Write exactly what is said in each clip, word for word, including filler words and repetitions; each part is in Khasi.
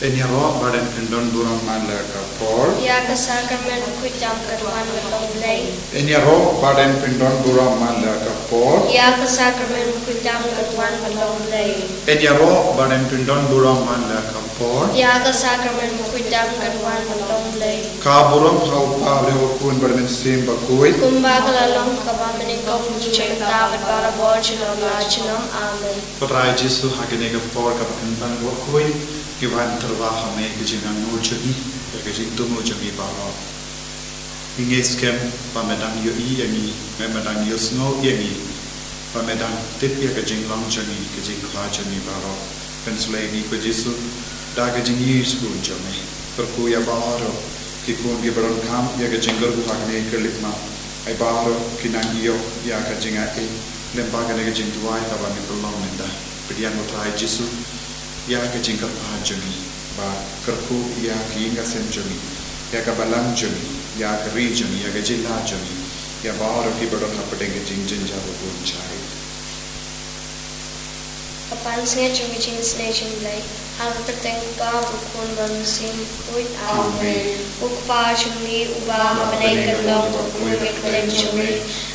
Yn ïaroh ba dang pyndon burom man la ka por. Ïa ka sakramen bakhuid dam kan wan ban long Blei. Yn ïaroh ba dang pyndon burom man la ka por. Ïa ka sakramen bakhuid dam kan wan ban long Blei. Yn ïaroh ba dang pyndon burom man la ka por. Ïa ka sakramen bakhuid dam kan wan ban long Blei. Ka burom ha u Kpa, ha u Khun bad ha u Mynsiem Bakhuid. Kumba ka la long, kaba mynnyngkong, mynta bad barabor, junom la junom. Amen. Ko Trai Jisu, ha kane ka por kaba kyntan bakhuid, ngi wan tyrwa ha me ka jingangnud jong ngi, ïa ka jingthmu jong ngi baroh. Ngi ngeit skhem ba me dang ïohi ïa ngi, me dang ïohsngew ïa ngi, ba me dang tip ïa ka jinglong jong ngi, ka jingkhlaiñ jong ngi baroh. Pynshlei ïa ngi ko Jisu da ka jingïeit jong me. Kyrkhu ïa baroh ki khun kiba donkam ïa ka jingkyrkhu ha kane ka lipmat. Ai baroh ki nang ïoh ïa ka jingaiei lyngba kane ka jingduwai kaba ngi pynlong mynta. Pdiang ko Trai Jisu ïa ka jingkyrpad jong ngi, ba kyrkhu ïa ka ïing ka sem jong ngi, ïa ka balang jong ngi, ïa ka ri jong ngi, ïa ka jylla jong ngi, ïa baroh kiba don hapdeng ka jingjynjar bun jait. Ka pansngiat jong ka jingisynei jong U Blei, ha ka kyrteng U Kpa, U Khun bad U Mynsiem Bakhuid. Amen. Ko Kpa jong ngi uba ha bneng, kan long kyrkhu ïa ka kyrteng jong me.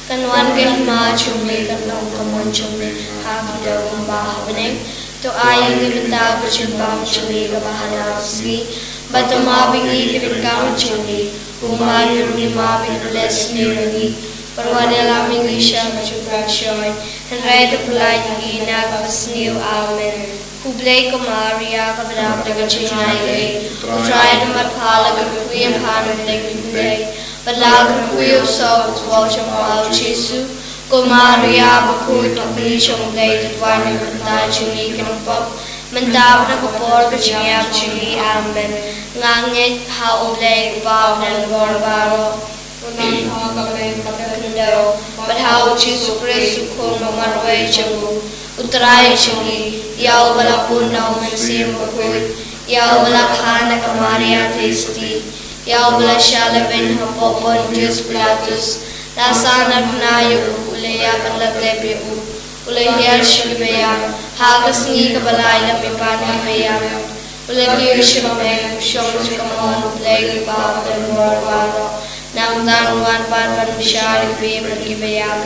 Kan wan ka hima jong me, kan long ka mon jong me ha khyndew kumba ha bneng. To ai ïa ngi mynta ka jingbam jong ngi kaba ha la ka sngi. Bad to map ïa ngi ki ryngkat jong ngi, kumba ngi ruh ngi map ïa ki ba leh sniew ïa ngi. Bad wat ïalam ïa ngi sha ka jingpynshoi, hynrei to pyllait ïa ngi na kaba sniew. Amen. Khublei ko Maria, kaba dap da ka jingaiei, U Trai u don bad pha, la kyrkhu ïa pha na pdeng ki khynnah, bad la kyrkhu ïa u soh u kpoh jong pha U Jisu. Ko Maria bakhuid, ka kmie jong U Blei, to duwai ïa ngi bynta jong ngi ki nongpop, mynta bad ha ka por ka jingïap jong ngi. Amen. Nga ngeit ha U Blei U Kpa uba don bor baroh, u nang ha ka bneng bad ha ka khyndew, bad ha U Jisu Khrist U Khun bamarwei jong u, U Trai jong ngi, ïa uba la pun da U Mynsiem Bakhuid, ïa uba la kha na ka Maria Theisotti, ïa uba la shah lehbeiñ hapoh Pontius Pilatus, la sahnarphna ïa u, u la ïap bad la tep ïa u, u la hiar sha ki baïap, ha ka sngi kaba lai la mihpat na ki baïap, u la kiew sha ka bneng, u shong sha ka mon U Blei U Kpa uba don bor baroh. Nangta un wan pat ban bishar ïa ki bym bad ki baïap.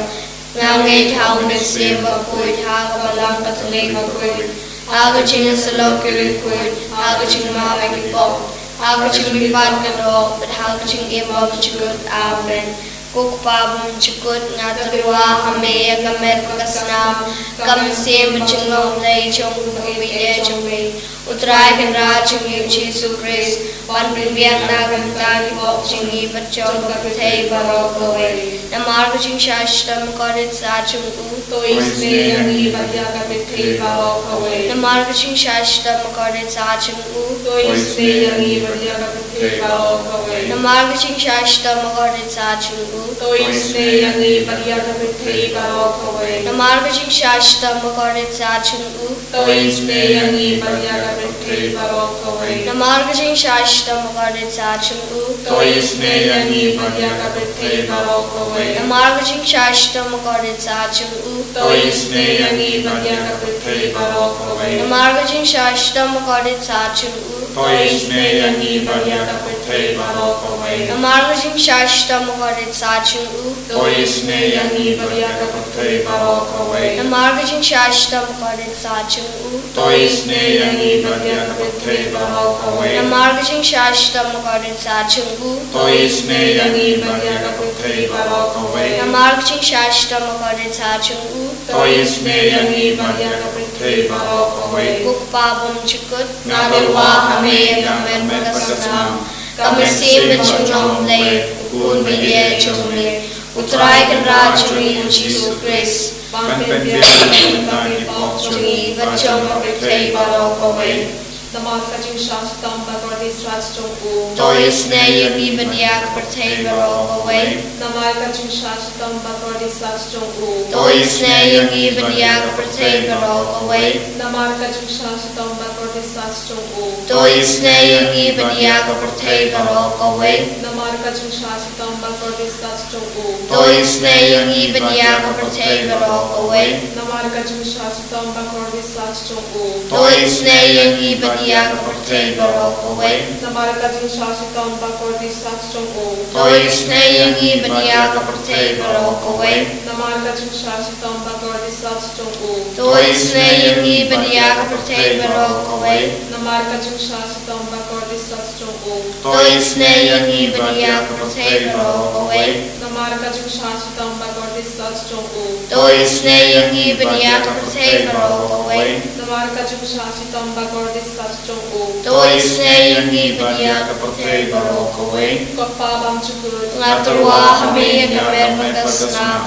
Nga ngeit ha U Mynsiem Bakhuid, ha ka Balang Katholik bakhuid, ha ka jingïasyllok ki riewkhuid, ha ka jingmap ïa ki pop, ha ka jingmihpat ka doh, bad ha ka jingim ba bymjukut. Amen. Ko Kpa bymjukut, nga tyrwa ha me ïa ka met bad ka snam, ka mynsiem bad jinglong Blei jong u bad ka ïing jong me, U Trai Kynrad jong ngi U Jisu Khrist, ban pynbiang na ka bynta ki pop jong ngi bad jong ka pyrthei baroh kawei. Namar ka jingshah shitom kordit sah jong u, to isynei ïa ngi bad ïa ka pyrthei baroh kawei. Namar ka jingshah shitom kordit sah jong u, to isynei ïa ngi bad ïa ka pyrthei baroh kawei. Namar ka jingshah shitom kordit sah jong u, to isynei ïa ngi bad ïa ka pyrthei baroh kawei. Namar ka jingshah shitom kordit sah jong u, to isynei ïa ngi bad ïa ka pyrthei baroh kawei. Namar ka jingshah shitom kordit sah jong u, to isynei ïa ngi bad ïa ka pyrthei baroh kawei. Namar ka jingshah shitom kordit sah jong u, to isynei ïa ngi bad ïa ka pyrthei baroh kawei. Namar ka jingshah shitom kordit sah jong u, to isynei ïa ngi bad ïa ka pyrthei baroh kawei. Namar ka jingshah shitom kordit sah jong u, to isynei ïa ngi bad ïa ka pyrthei baroh kawei. Namar ka jingshah shitom kordit sah jong u, to isynei ïa ngi bad ïa ka pyrthei baroh kawei. Namar ka jingshah shitom kordit sah jong u, to isynei ïa ngi bad ïa ka pyrthei baroh kawei. Namar ka jingshah shitom kordit sah jong u, to isynei ïa ngi bad ïa ka pyrthei baroh kawei. Ko Kpa bymjukut, nga tyrwa ha me ïa ka met bad ka snam, ka mynsiem bad jinglong Blei, U Khun ba ïeit jong me, U Trai Kynrad jong ngi U Jisu Khrist, ban pynbiang na ka bynta ki pop jong ngi bad jong ka pyrthei baroh kawei. Namar ka jingshah shitom ba kordit sah jong u, to isynei ïa ngi bad ïa ka pyrthei baroh kawei. Namar ka jingshah shitom ba kordit sah jong u, to isynei ïa ngi bad ïa ka pyrthei baroh kawei. Namar ka jingshah shitom ba kordit sah jong u, to isynei ïa ngi bad ïa ka pyrthei baroh kawei. Namar ka jingshah shitom ba kordit sah jong u, to isynei ïa ngi bad ïa ka pyrthei baroh kawei. Namar Namar ka jingshah shitom bakordit sa jong u. To isynei ïa ngi bad ïa ka pyrthei baroh kawei. Namar ka jingshah shitom bakordit sa jong u. To isynei ïa ngi bad ïa ka pyrthei baroh kawei. Namar ka jingshah shitom bakordit sa jong u. To isynei ïa ngi bad ïa ka pyrthei baroh kawei. Namar ka jingshah shitom bakordit sa jong u. To isynei ïa ngi bad ïa ka pyrthei baroh kawei. Namar ka jingshah shitom bakordit sa jong u. To isynei ïa ngi bad ïa ka pyrthei baroh kawei. Namar ka jingshah shitom bakordit sa jong u. To isynei ïa ngi bad ïa ka pyrthei baroh kawei. Ko Pa bymjukut. Nga tyrwa ha me ïa ka met bad ka snam.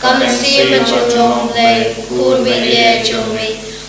Ka mynsiem bad ka jinglong Blei, u Khun baieit jong me.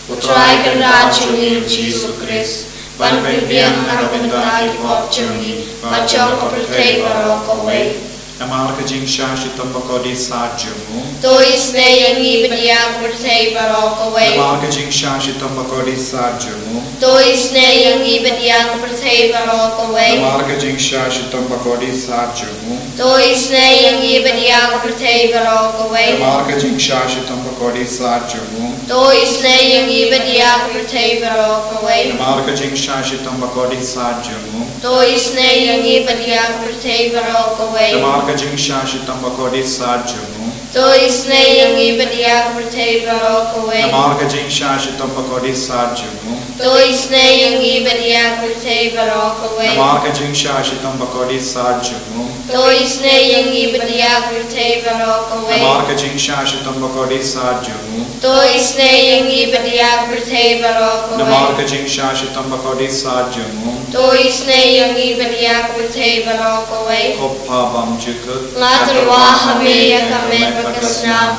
U Trai Kynrad jong ngi u Jisu Khrist. Ban pynbiang na ka bynta ki pop jong ngi, bad jong ka pyrthei baroh kawei. Namar ka jingshah shitom bakordit sa jong u. To isynei ïa ngi bad ïa ka pyrthei baroh kawei. Namar ka jingshah shitom bakordit sa jong u. To isynei ïa ngi bad ïa ka pyrthei baroh kawei. Namar ka jingshah shitom bakordit sa jong u. To isynei ïa ngi bad ïa ka pyrthei baroh kawei. Namar ka jingshah shitom bakordit sa jong u. To isynei ïa ngi bad ïa ka pyrthei baroh kawei. Namar ka jingshah shitom bakordit sa jong u. To isynei ïa ngi bad ïa ka pyrthei baroh kawei. Namar ka jingshah shitom bakordit sa jong u. To isynei ïa ngi bad ïa ka pyrthei baroh kawei. Namar ka jingshah shitom bakordit sa jong u. To isynei ïa ngi bad ïa ka pyrthei baroh kawei. Namar ka jingshah shitom bakordit sa jong u. To isynei ïa ngi bad ïa ka pyrthei baroh kawei. Namar ka jingshah shitom bakordit sa jong u. To isynei ïa ngi bad ïa ka pyrthei baroh kawei. Namar ka jingshah shitom bakordit sa jong u. To isynei ïa ngi bad ïa ka pyrthei baroh kawei. Ko Pa bymjukut. Nga tyrwa ha me ïa ka met bad ka snam.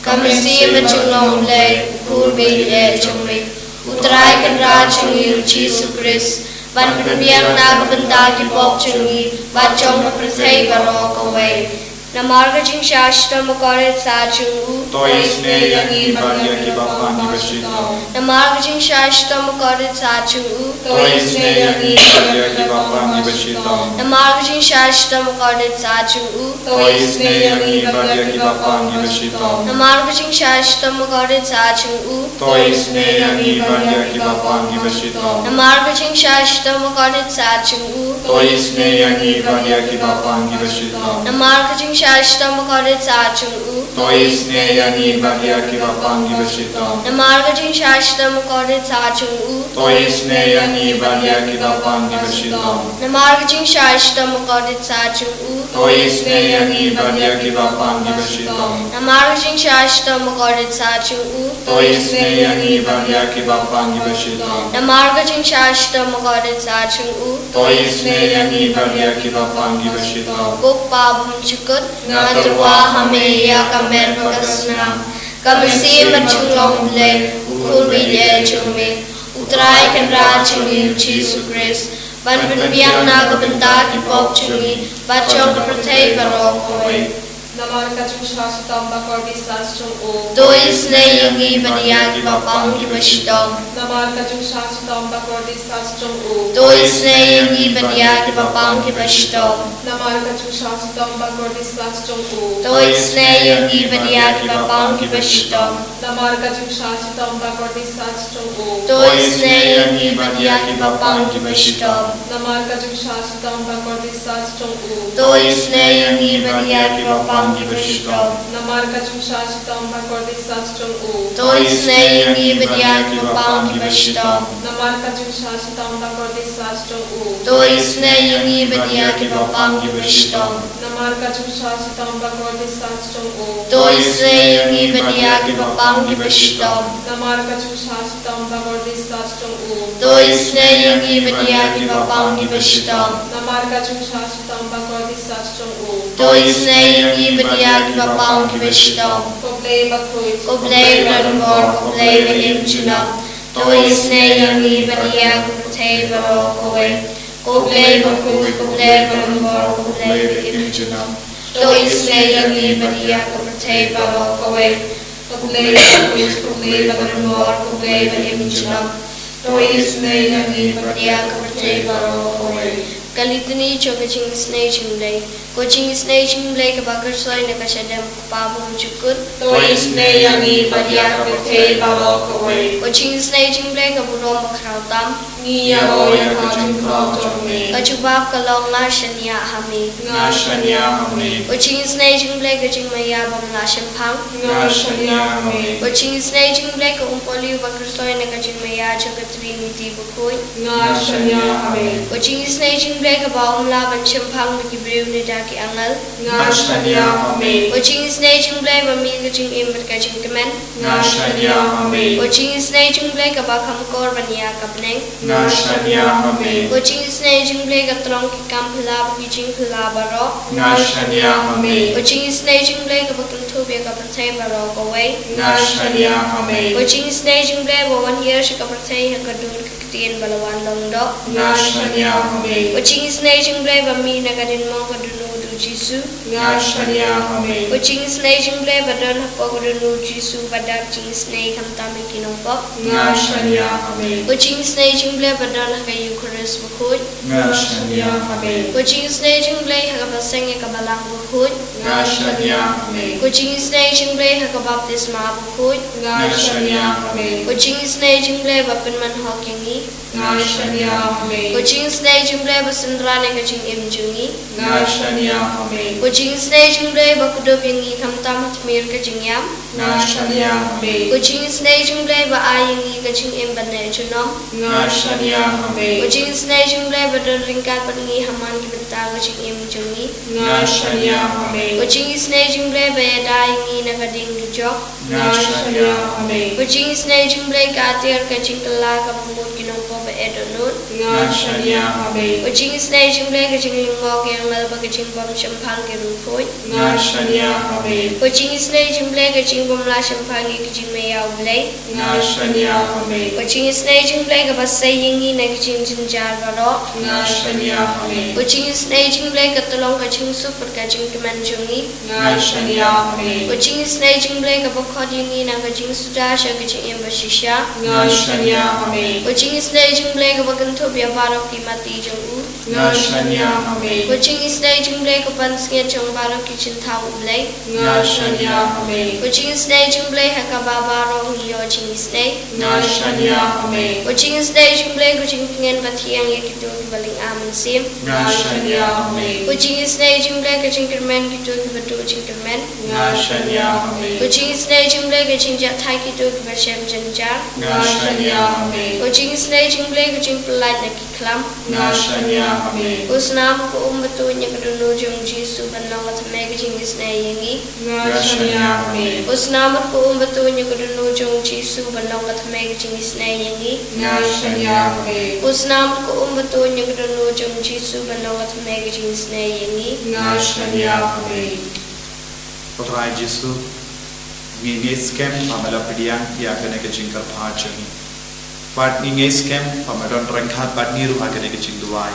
Ka mynsiem bad jinglong Blei, u Khun baieit jong me. U Trai Kynrad jong ngi u Jisu Khrist. Ban pynbiang na ka bynta ki pop jong ngi, bad jong ka pyrthei baroh kawei. Namar ka jingshah shitom bakordit sa jong u. To isynei ïa ngi bad ïa kiba pang kiba shitom. Namar ka jingshah shitom bakordit sa jong u. To isynei ïa ngi bad ïa kiba pang kiba shitom. Namar ka jingshah shitom bakordit sa jong u. To isynei ïa ngi bad ïa kiba pang kiba shitom. Namar ka jingshah shitom bakordit sa jong u. To isynei ïa ngi bad ïa kiba pang kiba shitom. Namar ka jingshah shitom bakordit sa jong u. To isynei ïa ngi bad ïa kiba pang kiba shitom. Namar ka jingshah shitom bakordit sa jong u. To isynei ïa ngi bad ïa kiba pang kiba shitom. Namar ka jingshah shitom bakordit sa jong u. To isynei ïa ngi bad ïa kiba pang kiba shitom. Namar ka jingshah shitom bakordit sa jong u. To isynei ïa ngi bad ïa kiba pang kiba shitom. Namar ka jingshah shitom bakordit sa jong u. To isynei ïa ngi bad ïa kiba pang kiba shitom. Namar ka jingshah shitom bakordit sa jong u. To isynei ïa ngi bad ïa kiba pang kiba shitom. Ko Pa bymjukut. Nga tyrwa ha me ïa ka met bad ka snam. Ka mynsiem bad jinglong Blei, u Khun baieit jong me. U Trai Kynrad jong ngi u Jisu Khrist. Ban pynbiang na ka bynta ki pop jong ngi, bad jong ka pyrthei baroh kawei. Namar ka jingshah shitom bakordit sa jong u. To isynei ïa ngi bad ïa kiba pang kiba shitom. Namar ka jingshah shitom bakordit sa jong u. To isynei ïa ngi bad ïa kiba pang kiba shitom. Namar ka jingshah shitom bakordit sa jong u. To isynei ïa ngi bad ïa kiba pang kiba shitom. Namar ka jingshah shitom bakordit sa jong u. To isynei ïa ngi bad ïa kiba pang kiba shitom. Namar ka jingshah shitom bakordit sa jong u. To isynei ïa ngi bad ïa kiba pang kiba shitom. Namar ka jingshah shitom bakordit sa jong u. To isynei ïa ngi bad ïa kiba pang kiba shitom. Namar ka jingshah shitom bakordit sa jong u. To isynei ïa ngi bad ïa kiba pang kiba shitom. Namar ka jingshah shitom bakordit sa jong u. To isynei ïa ngi bad ïa kiba pang kiba shitom. Namar ka jingshah shitom bakordit sa jong u. To isynei ïa ngi bad ïa kiba pang kiba shitom. Namar ka jingshah shitom bakordit sa jong u. To isynei ïa ngi bad ïa kiba pang kiba shitom. Ko Blei bakhuid. Ko Blei badonbor, ko Blei ba im junom. To isynei ïa ngi bad ïa ka pyrthei baroh kawei. Ko Blei bakhuid, ko Blei badonbor, ko Blei ba im junom. To isynei ïa ngi bad ïa ka pyrthei baroh kawei. Ko Blei bakhuid, ko Blei badonbor, ko Blei ba im junom. To isynei ïa ngi bad ïa ka pyrthei baroh kawei. Ka Litany jong ka jingisynei jong U Blei. Ko jingisynei jong U Blei kaba khuslai na ka shadem, ko Kpa bymjukut, to isynei ïa ngi bad ïa ka pyrthei baroh kawei. Ko jingisynei jong U Blei ka burom bakhraw tam, ngi ïa ïoh ïa ka jingkhraw jong me. Ka jubab ka long: Nga shaniah ha me. Nga shaniah ha me. Ko jingisynei jong U Blei ka jingmaïa bym lah shemphang, nga shaniah ha me. Ko jingisynei jong U Blei ka umpohliew ba khuslai na ka jingmaïa jong ka Trinity bakhuid, nga shaniah ha me. Ko jingisynei jong U Blei kaba ym lah ban shemphang da ki briew ne da ki angel, nga shaniah ha me. Ko jingisynei jong U Blei ba mih ka jingim bad ka jingkmen, nga shaniah ha me. Ko jingisynei jong U Blei kaba kham kor ban ïa ka bneng, nga shaniah ha me. Ko jingisynei jong U Blei ka tnat ki kam phylla bad ki jingphylla baroh, nga shaniah ha me. Ko jingisynei jong U Blei kaba kynthup ïa ka pyrthei baroh kawei, nga shaniah ha me. Ko jingisynei jong U Blei ba wan hiar sha ka pyrthei ha ka dur ka ktien ba la wan long doh, nga shaniah ha me. Ko jingisynei jong U Blei ba mih na ka diengmong ka dohnud U Jisu, nga shaniah ha me. Ko jingisynei jong U Blei ba don hapoh ka dohnud U Jisu ba dap jingisynei khamtam ïa ki nongpop, nga shaniah ha me. Ko jingisynei jong U Blei ba don ha ka Eukharist bakhuid, nga shaniah ha me. Ko jingisynei jong U Blei ha kaba seng ïa ka balang bakhuid, nga shaniah ha me. Ko jingisynei jong U Blei ha ka baptisma bakhuid, nga shaniah ha me. Ko jingisynei jong U Blei ba pynman hok ïa ngi, nga shaniah ha me. Ko jingisynei jong U Blei ba synran ïa ka jingim jong ngi, nga shaniah ha me. Ko jingisynei jong U Blei ba kdup ïa ngi khamtam ha tmier ka jingïam, nga shaniah ha me. Ko jingisynei jong U Blei ba ai ïa ngi ka jingim bad neh junom, nga shaniah ha me. Ko jingisynei jong U Blei ba don ryngkat bad ngi ha man ki bynta ka jingim jong ngi, nga shaniah ha me. Ko jingisynei jong U Blei ba ïada ïa ngi na ka dieng dujok, nga shaniah ha me. Ko jingisynei jong U Blei ka atiar ka jingkylla kaba mut ki nongpop ba eh dohnud, nga shaniah ha me. Ko jingisynei jong U Blei ka jinglyngngoh ki angel bad ka jingbymshemphang ki riewkhuid, nga shaniah ha me. Ko jingisynei jong U Blei ka jingbymlah shemphang ïa ka jingmaïa U Blei, nga shaniah ha me. Ko jingisynei jong U Blei kaba sei ïa ngi na ki jingjynjar baroh, nga shaniah ha me. Ko jingisynei jong U Blei ka tyllong ka jingsuk bad ka jingkmen jong ngi, nga shaniah ha me. Ko jingisynei jong U Blei kaba khot ïa ngi na ka jingsuda sha ka jingim bashisha, nga shaniah ha me. Ko jingisynei jong U Blei kaba kynthup ïa baroh ki mati jong u, nga shaniah ha me. Ko jingisynei jong U Blei ka pansngiat jong baroh ki jingthaw U Blei, nga shaniah ha me. Ko jingisynei jong U Blei ha kaba baroh ngi ïoh jingisynei, nga shaniah ha me. Ko jingisynei jong U Blei ka jingtngen bathiang ïa kito kiba lynga mynsiem, nga shaniah ha me. Ko jingisynei jong U Blei ka jingkyrmen kito kiba duh jingkyrmen, nga shaniah ha me. Ko jingisynei jong U Blei ka jingjahthait kito kiba shem jynjar, nga shaniah ha me. Ko jingisynei jong U Blei ka jingpyllait na ki khlam, nga shaniah ha me. Ko snam ko um batuid na ka dohnud jong U Jisu ban long ka thymmai ka jingisynei ïa ngi, nga shaniah ha me. Ko snam ko um batuid na ka dohnud jong U Jisu ban long ka thymmai ka jingisynei ïa ngi, nga shaniah ha me. Ko snam ko um batuid na ka dohnud jong U Jisu ban long ka thymmai ka jingisynei ïa ngi, nga shaniah ha me. Ko Trai Jisu, ngi ngeit skhem ba me la pdiang ïa kane ka jingkyrpad jong ngi. Bad ngi ngeit skhem ba me don ryngkat bad ngi ruh ha kane ka jingduwai.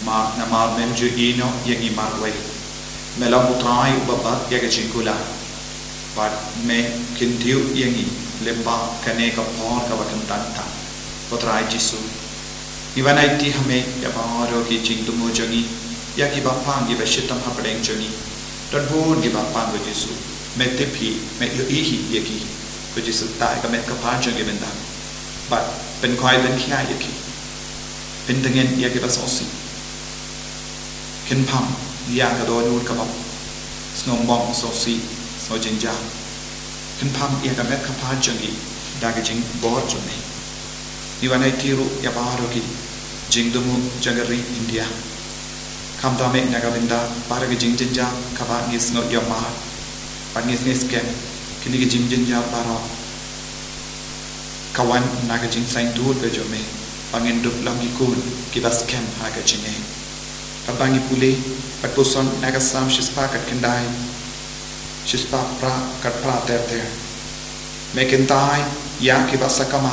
Ma namar mem ju ïehnoh ïa ngi marwei, me long U Trai uba bat ïa ka jingkular. Bad me kyntiew ïa ngi lyngba kane ka por kaba kyntan tam. Ko Trai Jisu, ngi wan aiti ha me ïa baroh ki jingthmu jong ngi, ïa kiba pang kiba shitom hapdeng jong ngi. Don bun kiba pang, ko Jisu. Me tip hi, me ïohi hi ïa ki. Ko Jisu, tah ïa ka met ka phad jong ki mynta. Bad pynkhwai pynkhia ïa ki. Pyntngen ïa kiba sngewsih. Kynpham ïa ka dohnud kaba sngewmong, sngewsih, sngewjynjar. Kynpham ïa ka met ka phad jong ki da ka jingbor jong me. Ngi wan aiti ruh ïa baroh ki jingthmu jong ka ri India. Khamtam eh na ka bynta baroh ki jingjynjar kaba ngi sngew ïa mad. Bad ngi ngeit skhem kine ki jingjynjar baroh ka wan na ka jingsngewthuh ka jong me, ba ngin dup long ki khun kiba skhem ha ka jingngeit. Katba ngi pule bad puson na ka Salm shispah khatkhyndai, shispah phra, khatphra ter ter. Me kyntait ïa kiba sakma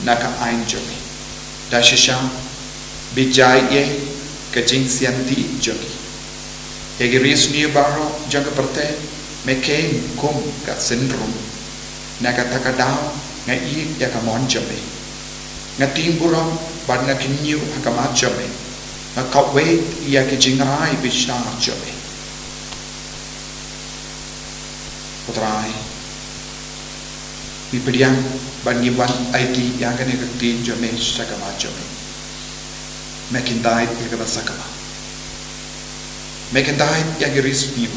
na ka aiñ jong me. Da shisha, bijai ïa ka jingsianti jong ki. Ïa ki riewsniew baroh jong ka pyrthei me kheiñ kum ka synrum. Na kata ka daw nga ïeit ïa ka mon jong me. Nga tieng burom bad nga kynñiew ha ka mat jong me. Nga kawei ïa ki jingrai bishar jong me. Ko Trai, ngi pdiang bad ngi wan aiti ïa kane ka ktien jong me sha khmat jong me. Me kyntait ïa kaba sakma. Me kyntait ïa ki risniew.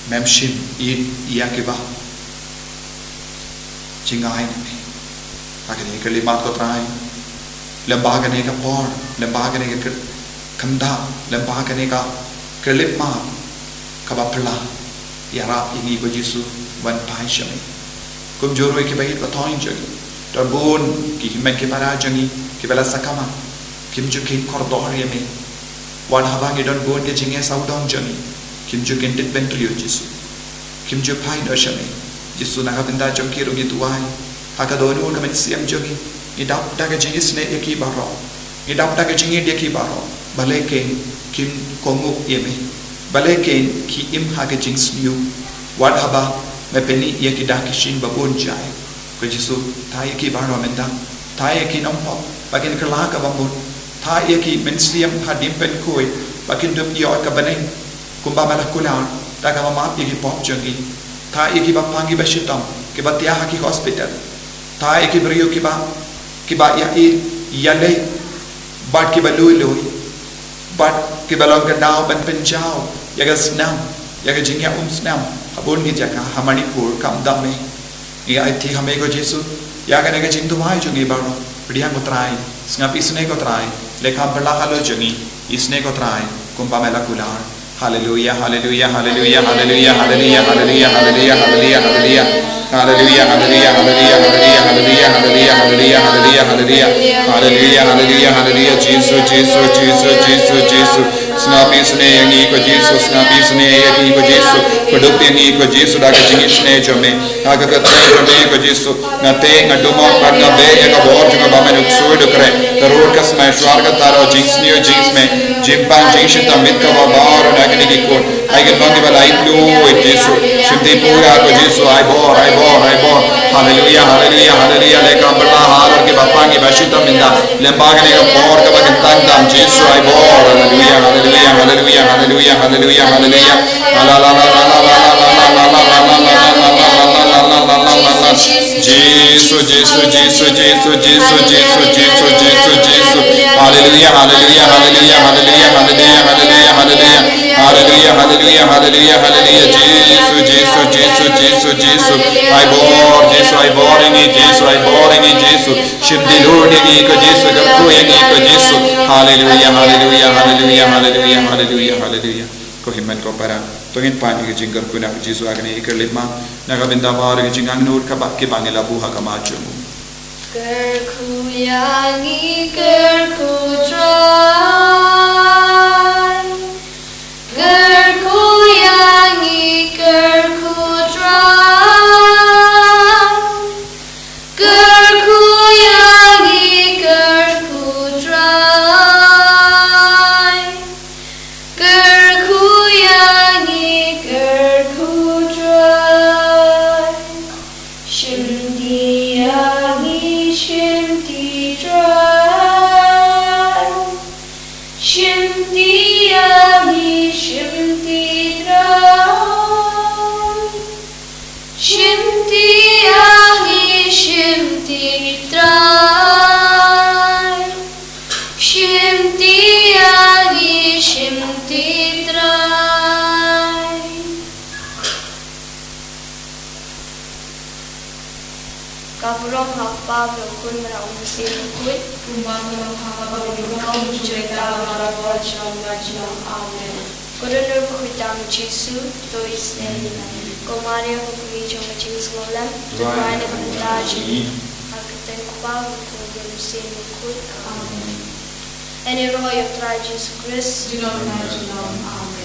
Mem shim ïa kiba jngai na me. Ha kane ka khyllipmat ko Trai, lem bad kane ka por, lem bad kane ka khyllipmat, lem bad kane ka khyllipmat kaba phylla, ïarap ïa ngi ko Jisu ban phai sha me. Kumjuh ruh ïa kiba ïeit ba thoh jong ngi. Don bun ki hynmen ki para jong ngi kiba la sakma, kim ju kheiñ kordor ïa me. Wat haba ngi don bun ki jingeh sawdong jong ngi, kim ju kyntiew bynriew Jisu. Kim ju phai noh sha me. Jisu, na ka bynta jong ki ruh ngi duwai. Ha ka dohnud ka mynsiem jong ngi, ngi dap da ka jingisynei ïa ki baroh. Ngi dap da ka jingïeit ïa ki baroh. Balei kein kim kohnguh ïa me? Balei kein ki im ha ka jingsniew? Wat haba me pyni ïa ki da ki shin ba bun jai. Ko Jisu, thait ïa ki baroh mynta. Thait ïa ki nongpop ba kin kylla kaba mut. Thait ïa ki mynsiem hadien pynkhuid ba kin dup ïoh ka bneng kumba me la kular da kaba map ïa ki pop jong ngi. Thait ïa kiba pang kiba shitom, kiba thiah ha ki hospital. Thait ïa ki briew kiba, kiba ïa i, ïa leh, bad kiba lui lui, bad kiba long ka daw ban pynjaw ïa ka snam, ïa ka jingïaid umsnam ha bun ki jaka ha Manipur, kam dang me. Ngi aiti ha me ko Jisu ïa kane ka jingduwai jong ngi baroh. Pdiang ko Trai, sngap isynei ko Trai, leh kam phylla halor jong ngi, isynei ko Trai, kumba me la kular. Haleluya, haleluya, haleluya, haleluya, haleluya, haleluya, haleluya, haleluya, haleluya. Haleluya, haleluya, haleluya, haleluya, haleluya, haleluya, haleluya, haleluya. Haleluya, haleluya, haleluya, Jisu, Jisu, Jisu, Jisu, Jisu. Sngap isynei ïa ngi ko Jisu, sngap isynei ïa ngi ko Jisu. Pynduh ïa ngi ko Jisu da ka jingisynei jong me. Ha ka kyrteng jong me ko Jisu. Nga teh, nga dum bad nga beh ïa ka bor jong nga ba me nuksu dukre. Ka rud ka smai shuwa ka taro jingsniew jingsmeh. Jingpang jingshitom mit kaba baroh na kine ki khun. Ai kin bang kiba la ïeit Jisu. Shim ti pura ko Jisu, ai bor, ai bor, ai bor. Haleluya, haleluya, haleluya. Leh kam phylla halor kiba pang kiba shitom mynta. Lem bad kane ka por kaba kyntang tam Jisu, ai bor. Haleluya, haleluya, haleluya, haleluya, haleluya, haleluya. Jisu, Jisu, Jisu, Jisu, Jisu, Jisu, Jisu. Haleluya, haleluya, haleluya, haleluya, haleluya, haleluya, haleluya. Haleluya, haleluya, haleluya, haleluya. Jisu, Jisu, Jisu, Jisu, Jisu. Ai bor, Jisu, ai bor ïa ngi, Jisu, ai bor ïa ngi, Jisu. Shim ti lur ïa ngi ko Jisu, kyrkhu ïa ngi ko Jisu. Haleluya, haleluya, haleluya, haleluya, haleluya, haleluya. Ko hynmen ko para, to ngin pan ïa ka jingkyrkhu na Jisu ha kane ka khyllipmat. Na ka bynta baroh ka jingangnud kaba kiba ngi la buh ha khmat jong u. Kyrkhu ïa ngi, kyrkhu Trai. Kyrkhu ïa ngi, kyrkhu Trai. Kyrkhu ïa ngi, kyrkhu Trai. Kyrkhu ïa ngi, kyrkhu Trai. Shim ti ïa ngi, shim ti Trai. Shim ti ïa ngi, shim ti Trai. Shim ti ïa ngi, shim ti Trai. Shim ti ïa ngi, shim ti Trai. Ka burom ha u Kpa bad u Khun bad u Mynsiem Bakhuid. Kumba ka long ha kaba bud, kumjuh ynda bad la ka por junom la junom. Amen. Ko Dohnud Bakhuid jong U Jisu, to isynei ïa ngi. Ko Maria, ko kmie jong ka jingsngewlem, to duwai na ka bynta jong ngi. Ha ka kyrteng U Kpa bad u Khun bad u Mynsiem Bakhuid. Amen. Yn ïaroh ïa U Trai Jisu Khrist. Junom la junom. Amen.